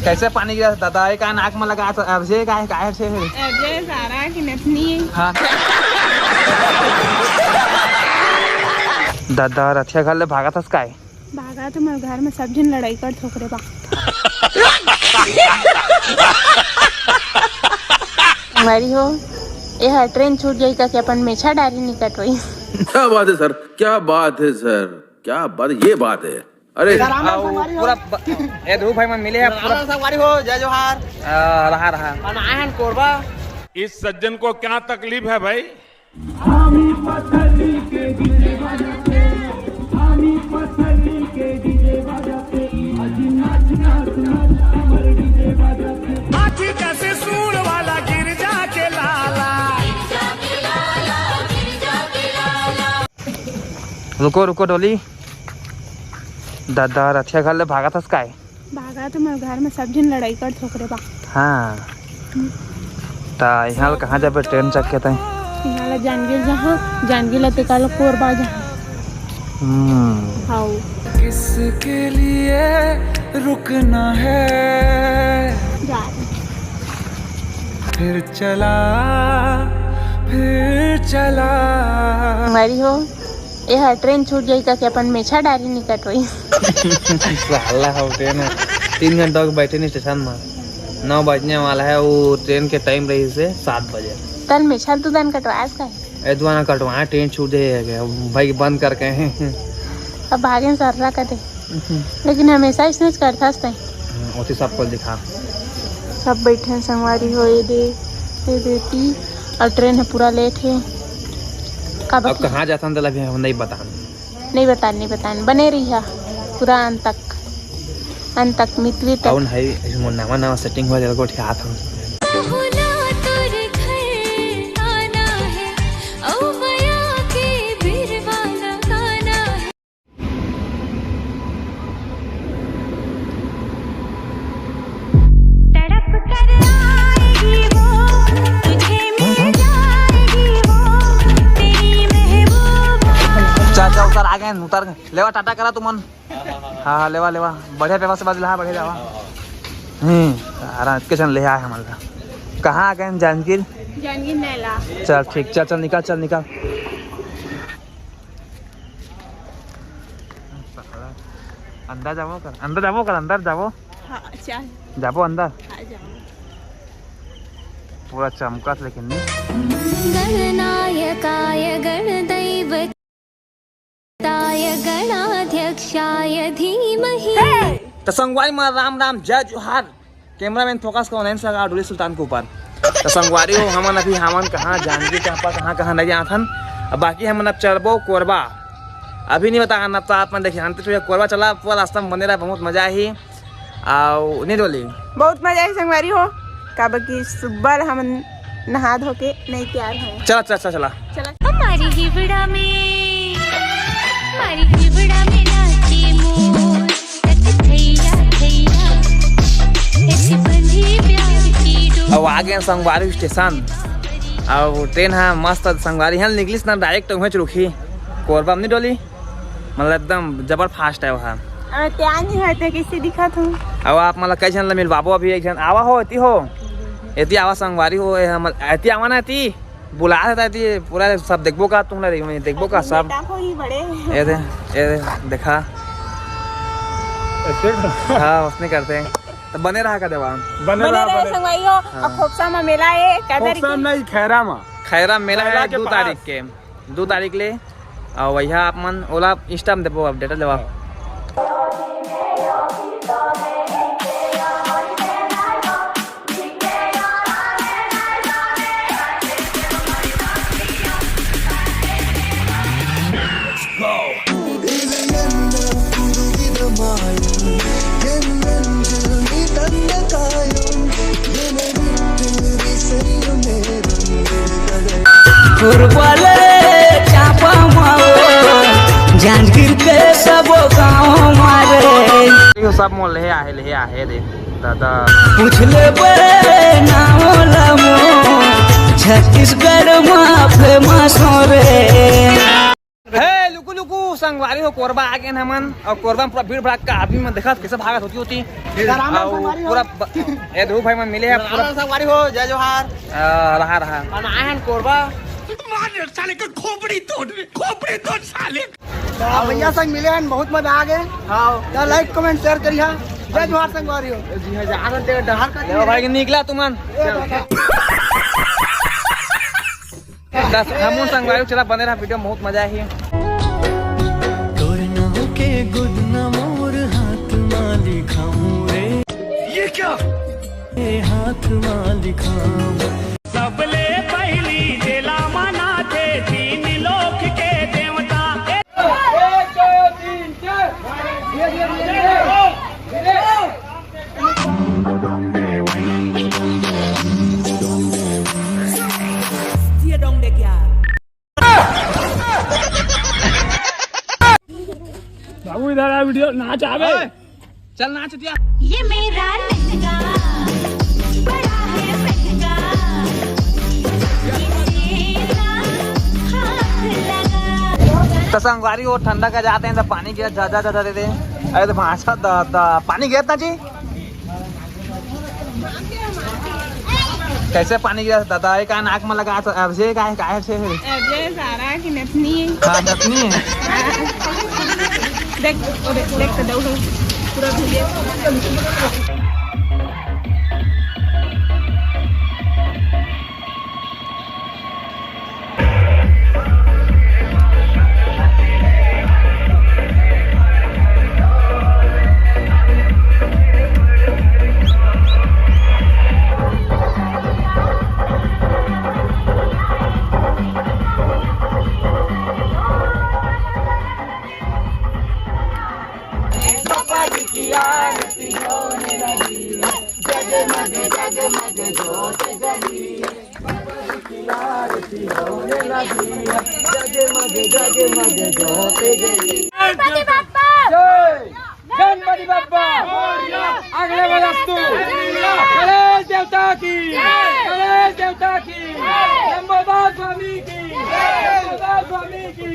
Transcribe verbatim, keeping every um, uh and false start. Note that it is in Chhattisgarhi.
कैसे पानी गिरा दादा? ये का नाक में लगा तो अब जे का है, का है से है? अब जे सारा की नथनी है। हाँ। दादा रथिया घर ले भागत हस काय? भागा तो मोर घर में सब झन लड़ाई कर थोकरे बा। मरी हो, ये हर ट्रेन छूट जाई का कि अपन मेछा डारी नहीं कटवाई। क्या बात है सर, क्या बात है सर, क्या बात, ये बात है। अरे, आ, वो पूरा ब-, ए ध्रुव भाई मन मिले हैं पूरा। संगवारी हो, जय जोहार। आ, रहा, रहा। हम आए हैं कोरबा। इस सज्जन को क्या तकलीफ है भाई? हाथी जैसे सूंड वाला गिरजा के लाला। रुको, रुको, डोली। दादा, रथिया घर ले भागत हस काय? भागा तो मोर घर में सब झन लड़ाई कर थोकरे बा। हाँ। ता इहाँ ल कहाँ जाबे ट्रेन चक के तैं? इहाँ ला जानगी ल जहाँ, जानगी ला तेका ला कोरबा जहाँ। हम्म। हाउ। किसके लिए रुकना है? जा। फिर चला, फिर चला। मरी हो, ए हर ट्रेन छूट जाई का कि अपन मेछा डारी नहीं कटवाई। साला हो ट्रेन में तीन घंटा के बैठे नहीं स्टेशन में, नौ बजने वाला है, वो ट्रेन के टाइम रही से सात बजे। तन मेछा तू दान कटवास का है? ए दुआना कटवाए, ट्रेन छूट जाए है क्या? भाई बंद करके हैं। अब भागे सर्रा कर दे। लेकिन हमेशा इसने करता हस्ते। हम्म, ओती सब कुछ दिखा। सब बैठे हैं संगवारी हो, ये दे, ये दे टी, और ट्रेन है पूरा लेट है। का अब बता? कहाँ जाता हम तो लगे हम नहीं बता। नहीं बता, नहीं बता, बने रही है पूरा अंत तक, अंत तक, मितवी तक। कौन है? इसमें नवा नवा सेटिंग हुआ, जरा गोठियात हम। तड़प कर आएगी वो, तुझे मिल जाएगी वो, तेरी महबूबा। चल, चल, उतर, आ गए, उतर। लेवा, टाटा करा तुमन। हाँ, हाँ, लेवा, लेवा। बढ़िया पेपर से बात ला, बढ़िया जावा। हम्म, आराम के चल ले आए हमारे। कहाँ आ गए जानकी? जानकी नैला। चल, ठीक, चल, चल, निकाल, चल, निकाल। अंदर जाबो कर, अंदर जाबो कर, अंदर जाबो। हाँ, चल। जाबो अंदर। हाँ, जाओ। पूरा चमकत लेकिन नहीं। गणनायकाय गणदैवताय गणाध्यक्षाय धीमहि। त संगवारी मन राम राम, जय जोहार। कैमरामैन फोकस करो नैन सगा डोली सुल्तान के ऊपर। तो संगवारी हो, हमन अभी हमन कहाँ जानकी चांपा कहाँ कहाँ नहीं जानत हन। अब बाकी हमन अब चढ़बो कोरबा। अभी नहीं बता, अब तो आप मन देखिए, अंत कोरबा चला, पूरा रास्ता में बने रहा, बहुत मजा ही। आओ नहीं डोली। बहुत मजा आई संगवारी हो, काबर कि सुबह हमन नहा धो के नहीं तैयार हो। चला, चला, चला, चला। चला। हमारी हिबड़ा में, हमारी हिबड़ा में नाचे मोर। अब आ गए संगवारी स्टेशन। अब ट्रेन ह मस्त संगवारी ह निकलिस ना, डायरेक्ट उहें रुकही कोरबा में नहीं डोली, मतलब एकदम जबर फास्ट है वहाँ। अब त्यान ही है ते कैसे दिखा तू? अब आप मतलब कई झन ला मिलवाबो, अभी एक झन आवा हो एती हो, एती आवा संगवारी हो, ए हमर एती आवा ना एती। बुला रहता है तो ये पूरा सब देखबो का तुम रे, मैं देखबो का सब। बेटा को ही बड़े। ये दे, ये दे, देखा। ऐसे? हाँ, उसने करते हैं। तो बने रहा का देवा। बने बने रहा, रहे बने। संगवारी हो, हाँ। और खोपसा में मेला है, क्या तारीख खोपसा में? नहीं, खैरा में। खैरा मेला मेला है के दो पास। तारीख के, दो तारीख ले। और वही आप मन ओला Insta में देबो, update लेवा। जांजगीर के सबो गाँव मारे। यो सब मोर लेहे आहे, लेहे आहे रे दादा। पूछ लेबे नाम ला मोर, छत्तीसगढ़ मा famous हो रे। हे लुकु लुकु संगवारी हो, कोरबा आ गेन हमन। अउ कोरबा में पूरा भीड़ भड़ाका, आदमी मन देखत कइसे भागत होती होती। राम राम अउ संगवारी हो। पूरा ब-, ए ध्रुव भाई मन मिले हे पूरा। राम राम संगवारी हो, जय जोहार। आ, रहा, रहा। हम आए हन कोरबा। मार साले का खोपड़ी तोड़, खोपड़ी तोड़ साले। त भैया संग मिले हन, बहुत मजा आ गे। हाँ। त like comment share करिहा। जय जोहार संगवारी हो। जी हाँ, जहाँ तक डहार का ले भाई निकला तुमन। ए बाबा। बस हमू संगवारी चला बने रहा वीडियो, बहुत मजा आही। तोर नाव के गुदना मोर हाथ मा लिखाऊं रे। ये क्या? ए हाथ मा लिखाऊं। सबले पहली जेला मनाथे तीन लोक के देवता। बाबू इधर आ, वीडियो नाच आवे। चल नाच दिया। ये मेरा लहंगा बड़ा है महंगा, इसे ना हाथ लगा। त संगवारी हो, ठंडा का जाते हैं त पानी गिरत ज्यादा ज्यादा दे दे। अरे त भाषा द, द, पानी गिरत ना जी। कइसे पानी गिरत दादा? ये का नाक में लगा? अभिषेक आए, का है अभिषेक? अभिषेक सारा की नथनी है। हाँ, नथनी है। देख, ओ देख, देख तो दौड़, पूरा घूम गया। गणपति बाप्पा। जय। गणपति बाप्पा। अगले बरस तू। गणेश देवता की। गणेश देवता की। लंबोदर स्वामी की। लंबोदर स्वामी की।